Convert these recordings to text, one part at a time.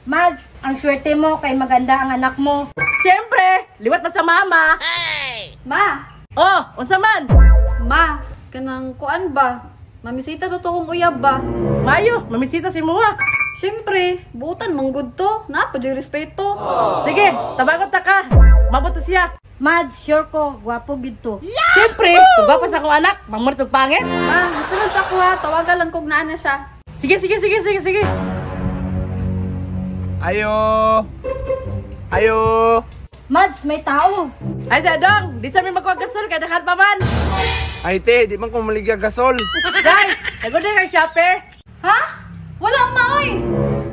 Mads, ang swerte mo kay maganda ang anak mo. Siyempre, liwat na sa mama. Ma! Oh, unsa man? Ma, kanang kuan ba? Mamisita to kong uyab ba? Mayo, mamisita si Muha. Siyempre, buutan manggod to. Na, pa respeto. Sige, tabangon ta ka. Mabuto siya. Mads, sure ko, gwapo gid to. Siyempre, kung sa akong anak, mamurot og pangit. Ma, masunod sa ako ha. Tawagan lang kog naa na siya. Sige, sige, sige, sige, sige. Ayo! Ayo! Mads, may tao. Ay, Dadong, di sa mi magkuha gasol kay daghan pa man. Ay te, di man ko maligya gasol. Day, nagod kay Shopee. Ha? Wala ma, oy!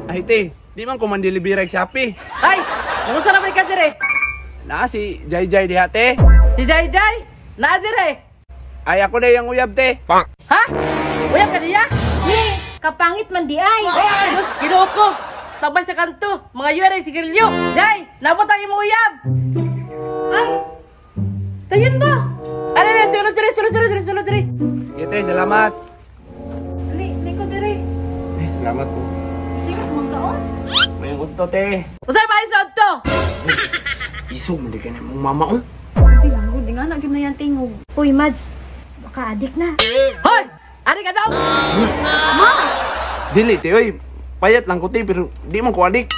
Ay te, di man ko man delivery kay Shopee. Ay, nangusa naman ka dire. Naa si Jai Jai diha te. Si Jai Jai, naa dire. Ay ako na yung uyab te. Ha? Uyab ka niya? Ni, kapangit man di ay. Diyos, Ginoo ko. Tabay sa kanto, mga yuan ay sigarilyo. Jai, nabot ang imong uyab. Ay! Dayon ba? Ano na, sulod dire, sulod dire, sulod dire. Sige te, salamat. Li, liko dire. Ay, salamat po. Sikat man ka, oh. May udto te. Usay ba sa adto? Isog man di ka na mong mama oh. Hindi lang, di nga na gyud na yan tingog. Uy, Mads, baka adik na. Hoy! Ari ka daw! Dili te, oy. Payat lang ko te, pero di man ko adik.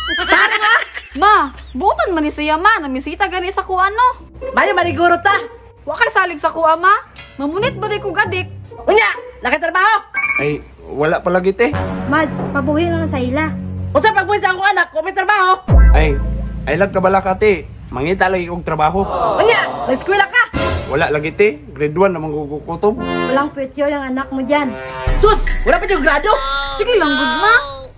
Ma, buutan man ni siya ma. Namisita gani sa kuan no. Mayo maniguro ta. Wa kay salig sa kuha ma. Mamunit ba di kog adik? Unya, nakatrabaho. Ay, wala pa lagi te. Mads, pabuhi na lang sa ila. Usa pagbuhi sa akong anak, kung may trabaho. Ay, ay lag ka bala ka te. Mangita lagi kog trabaho. Unya, nag-eskwela ka. Wala lagi te. Grade 1 naman kukutob. Walang pwetyo lang anak mo dyan. Sus, wala pa yung grado. Sige lang gud ma.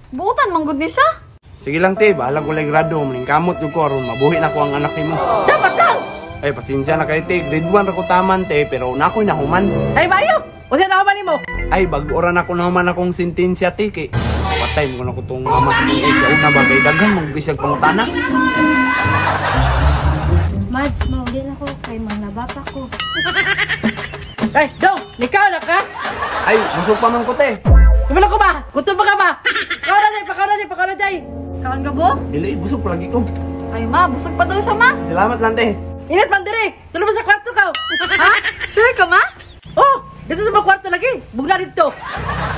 Buutan man gud ni siya. Sige lang te, bahala ko lang grado. Maning kamot jud ko aron mabuhi na ko ang anak nimo. Dapat lang. Ay, pasensya na kay te. Grade 1 ra ko taman te, pero na ako'y nahuman. Ay, mayo. Usa na man nimo. Ay, bag-o ra na ko nahuman akong sentensya te kay patay mo na ko tong mama. Ay, sa una ba kay daghan man gyud pangutana. Mads, mauli na ko kay manglaba pa ko. Ay, dong, nikaw na ka. Ay, busog pa man ko te. Kumalo ko ba? Gutom pa ka ba? Pakaw na, day, pakaw na, day, pakaw na, day. Kaan ka bo? Dili, busog pa lagi ko. Ay ma, busog pa daw siya ma. Salamat lang te. Ingat man dire. Tulog mo sa kwarto ka. Ha? Sure ka ma? Oh, dito sa mga kwarto lagi. Bugna dito.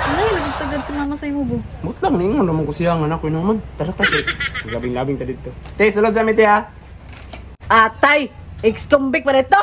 Ay, lagi tagad si mama sa imo bo. Mut lang ningon naman ko siya ang anak ko naman. Tara ta te. Labing-labing ta dito. Te, sulod sa mi te ha. Atay, ex-convict pa nito.